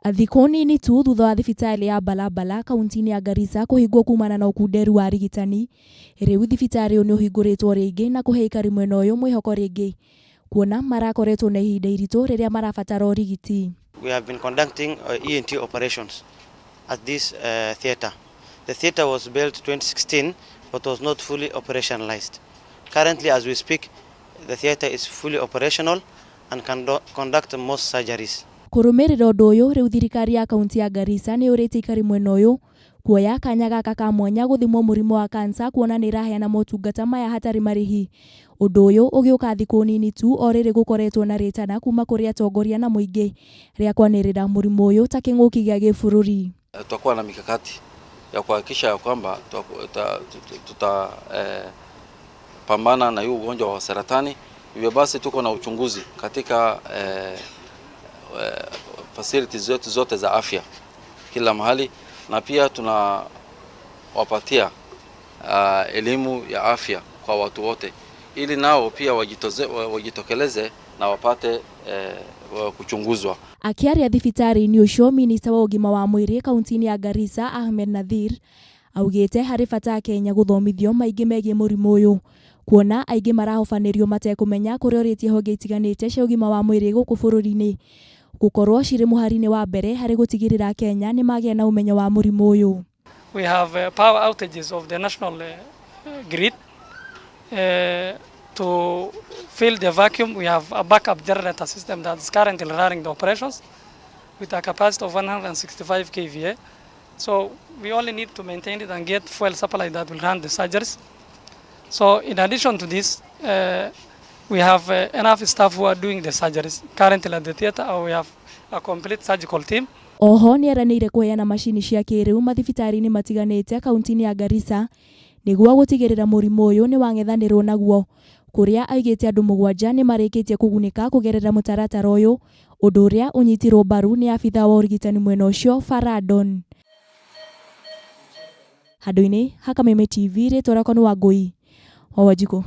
Thikũ nini tu thutha wa thibitarĩ ya Balabala kaunti-inĩ ya Garissa kũhingwo kumana na ũkunderu wa arigitani, rĩu thibitarĩ ũyũ nĩ ũhingũrĩtwo rĩngĩ na kũhe aikari mwena ũyũ mwĩhoko rĩngĩ kuona marakoretwo na ihinda iritũ rĩrĩa marabatara ũrigiti. We have been conducting ENT operations at this theatre. The theatre was built 2016 but was not fully operationalized. Currently, as we speak, the theatre is fully operational and can conduct most surgeries. Kũrũmĩrĩra ũndũ ũyũ, rĩu thirikari ya kaunti ya Garissa nĩ yũrĩtie aikari mwena ũyũ kuoya kanya gaka ka mwanya gũthimwo mũrimũ wa kansa kuona nĩ ĩraheana motungata maya hatarĩ marĩhi. Ũndũ ũyũ ũgĩũka thikũ nini tu o rĩrĩ gũkoretwo na rĩtana kuma kũrĩ atongoria na mũingĩ rĩa kwanĩrĩra mũrimũ ũyũ ta kĩng'ũki gĩa gĩbũrũri. Tutakuwa na mikakati ya kuhakikisha ya kwamba tuta pambana na huu ugonjwa wa saratani. Hivyo basi tuko na uchunguzi katika facilities zetu zote za afya kila mahali, na pia tunawapatia elimu ya afya kwa watu wote ili nao pia wajitokeleze na wapate kuchunguzwa. Akĩaria thibitarĩ-inĩ ũcio, minista wa ũgima wa mwĩrĩ kaunti-inĩ ya Garissa Ahmed Nathir augĩte harĩ bata Kenya gũthomithio maingĩ megiĩ mũrimũ ũyũ kuona aingĩ marahobanĩrio matekũmenya kũrĩa ũrĩtie honge itiganĩte cia ũgima wa mwĩrĩ gũkũ bũrũri-inĩ gũkorwo cirĩ mũhari-inĩ wa mbere harĩ gũtigĩrĩra Kenya nĩ magĩa na ũmenyo wa mũrimũ ũyũ. We have power outages of the national grid. To fill the vacuum, we have a backup generator system that is currently running the operations with a capacity of 165 kVA. So we only need to maintain it and get fuel supply that will run the surgeries. So in addition to this, we have enough staff who are doing the surgeries. Currently at the theater, we have a complete surgical team. Oho nĩ eranĩire kũheana macini cia kĩrĩu mathibitarĩ-inĩ matiganĩte kaunti-inĩ ya Garissa nĩguo gũtigĩrĩra mũrimũ ũyũ nĩ wang'ethanĩrwo naguo, kũrĩa aigĩte andũ 7 nĩ marĩkĩtie kũgunĩka kũgerera mũtaratara ũyũ, ũndũ ũrĩa ũnyitirwo mbaru nĩ abithaa wa ũrigitani mwena ũcio Faradon. Handũ-inĩ ha Kameme TV, rĩtwa rĩakwa nĩ Wangũi wa Wanjikũ.